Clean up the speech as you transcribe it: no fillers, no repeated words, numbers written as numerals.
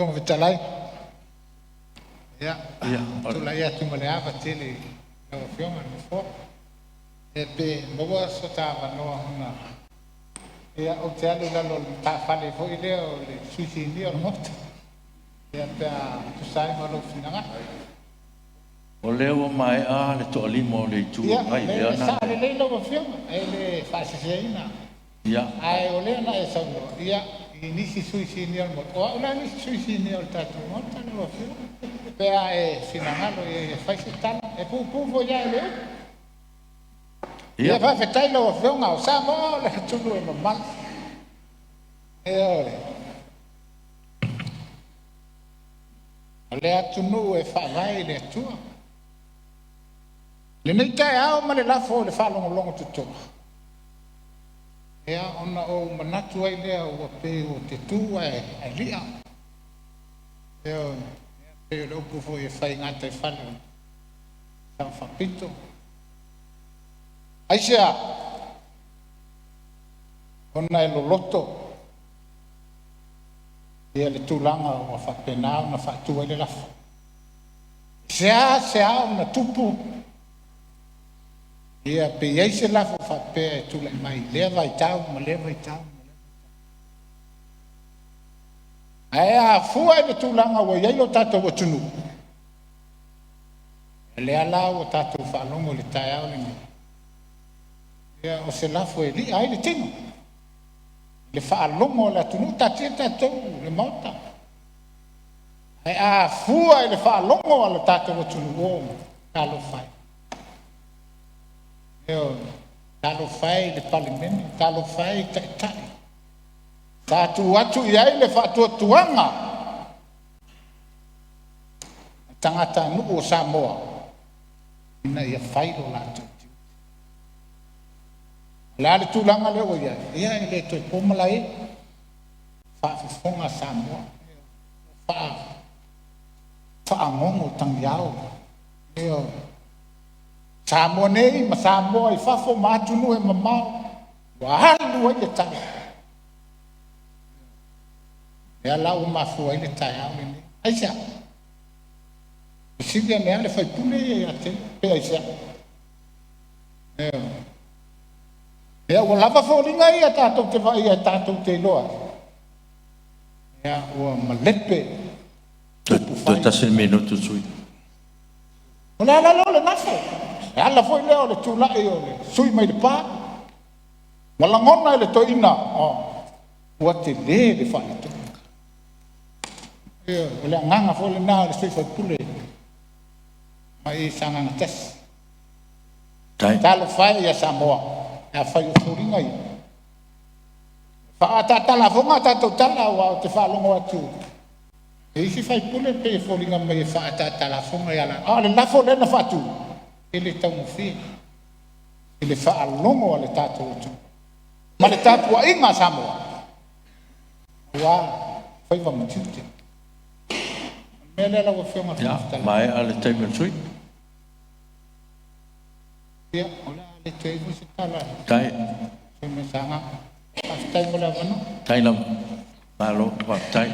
Fofoga Fetalai, ia, tulai atu ma le ava tele i lau Afioga i le Nofoa, ia pe maua so ta avanoa ona ou te alu i lalo o le matafale foi lea o le Sui Sinia o le Maota, ia pe a tusa ai ma lou finagalo. O lea ua maea le toalima o le Itu Agai. Ia, e sao lelei lau Afioga, e le faaseseina. Ae o lea na e saunoa i nisi sui sinia o le Maota, o au la le isi sui sinia o le tatou Maota lau Afioga, pe a e finagalo i ai e fai se tala. E puupuu foi lava i le umi. Ia faafetai i lau Afioga, o Samoa o le atunuu e mamala. Ioe. O le atunuu e faavae i le Atua. I lenei taeao ma le lafo i le faalogologo totoa, ia ona ou manatu ai lea ua pei ou te tu ae li'a, ioe, pei o le upu foi e fai i gataifale o le Sao Faapito. Aisea? Ona e loloto le tulaga ua faapena ona faatu ai le lafo. E seasea ona tupu pe i ai se lafo faapea e tulai mai i lea vaitau ma lea vaitau. Ae afua i le tulaga ua i ai lo tatou atunuu, o lea la ua tatou faalogo i le taeao lenei, ia o se lafo e li'a ai le tino i le faalogo a le atunuu. Taatia tatou le Maota, ae a fua i le faalogo a le tatou atunuu, o talofa e, ioe, talofa e i le Palemene, talofa e i taitai sa tuu atu i ai le faatuatuaga o tagatanuu o Samoa ina ia fai lo latou tiute. O le a le tulaga lea ua i ai? Ia e le toe po malae, faafofoga Samoa, fagogo tagiao. Ioe. Samoa nei ma Samoa i fafo ma atunuu e mamao ua alu ai le tala, lea la ua mafua ai le taeao lenei. Aisea? Fesili ane lava le sui usufono ia ia te ia, pe aisea? Ioe. Ia ua lava foliga ia tatou te vaaia tatou te iloa ai, ia ua malepe Toe upufai. tasi le minute o le sui. O le ala lea o le gafo, e ala foi lea o le tulai o le sui usufono mai Lepa, ua lagona e le toeaina, ua tele le faaletonu. Ioe, o le agaga foi lena o le sui usufono mai Sagaga 1. Faafetai. Talofa e ia Samoa, afai o foliga ia, e faaataata a lafoga a tatou tala aua ou te faalogo atu i isi sui usufono e pei e foliga mai e faaataata a lafoga ia latou, a o le lafo lea na faatu, e le taugofie i le faalogo a le tatou atunuu ma le tapuaiga a Samoa aua faiva ma tiute. O le mea lea lau Afioga i le Ia, Fofoga Fetalai, maea le taimi o le sui. Ia, o le a le toe i ai foi se tala a le Faafetai. sui usufono mai Sagaga. Faafetai mo le avanoa. Faafetai lava. Malo faafetai.